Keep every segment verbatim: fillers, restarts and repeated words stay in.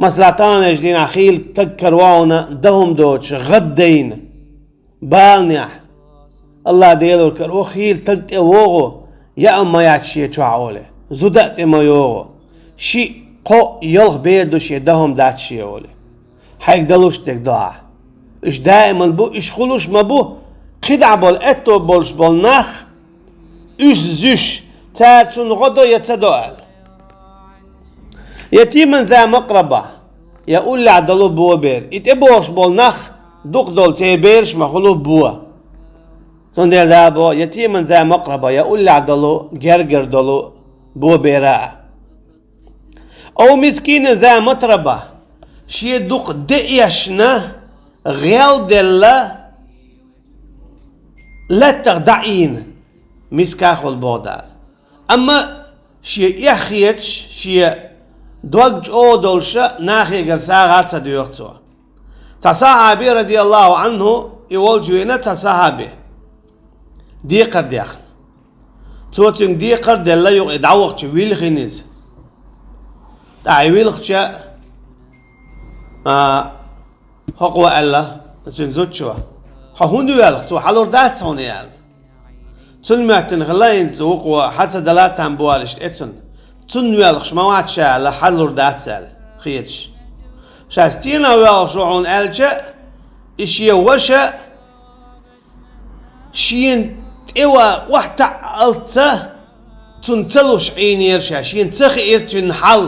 Масала, таханарча дийнахь хийла стаг караваьнна, дан хӀума доцуш, гӀаддайна, баланехь. АллахӀ Делора караво, хийла стаг тӀе вогӀу, яа ма яц шен чохь олий. Зуда а тӀе ма йогӀу. Шиъ, кхоъ, ялх бер ду шен, дан хӀума дац шен олий. Хьайга далуш дерг до ахь. Уьш даиман бу, уьш хуьлуш ма бу, кхидӀа болу аьтто болуш болу нах, уьш зуьйш, цара цунна гӀо до я ца до аьлла. Ятиман за макъраба, я уллехь долу бо бер. И тӀебогӀуш болу нах дукха долу, церан бераш ма хуьлу бо. Цундела Дала боху, ятиман за макъраба, я уллехь долу, гергара долу бо бера а. Ау мискинан за матраба, шен дукха де эшна, гӀел делла, лаьттах дӀаийна, мискахула боху Дала. Амма шен эхь хеташ, шен дог чӀогӀа долуша нахегара сагӀа а ца доьху цо. Цхьа сахьаби, радияллаху анхӀу, и волчу веана цхьа сахьаби, декхар дехна. Цо цуьнга декхар а делла, юкъа и дӀавахча вилхина иза. ТӀаккха и вилхча, а, хӀокхо аьлла цуьнан зудчо: «Хьо хӀунда воьлху? Цо хьалур дац хьуна?» — аьлла. Цунна моьттина хилла хӀинца вукхо, хьан ца дала там бу аьлла иштта цунна. Цунна воьлхуш ма вац ша аьлла, хьалур дац аьлла, хеташ. Ша стенах воьлхуш ву хьуна аьлча, и шен ваша шена тӀе ва-, охьатаӀалц цунна ца луш Ӏийнера ша, шена ца хиира цуьнан хьал.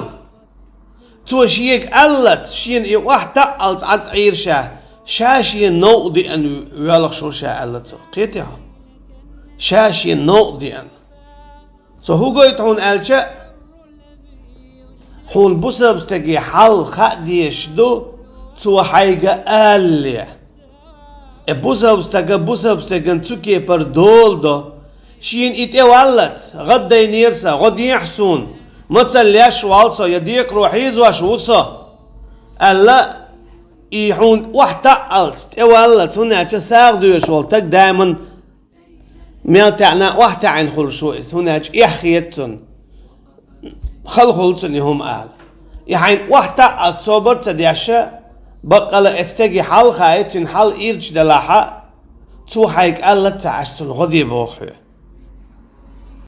Цо шега аьллац, шена и охьатаӀалц Ӏад Ӏийра ша, ша шена новкъа деана воьлхуш ву ша аьлла цо. Кхетий хьо? Ша шена новкъа деана. Цо хӀун гойту хьуна аьлча, хьуна бусалба стеган хьал хаа дезаш ду, цо хьайга алале. Э, бусалба стага бусалба стеган цу кепара дола до. Шена и тӀе валлалц, гӀаддайнера сан, гӀо дехьа суна, мацалла еш вал со, я декхаро хьийзош ву со, аьлла, и хьуна охьатаӀалц, тӀе валлалц, хӀунда аьлча сагӀа доьшуш волу стаг даиман мел таьӀна охьатаьӀина хуьлуш ву иза, хӀунда аьлча эхь хета цунна, хала хуьлу цунна и хӀума ала. И хьайна охьатаӀалц собар а ца деш, баккъала оцу стеган хьал хаийта, цуьнан хьал ирча делахь а, цо хьайга аллалц ца Ӏаш, цунна гӀо де боху хьоьга.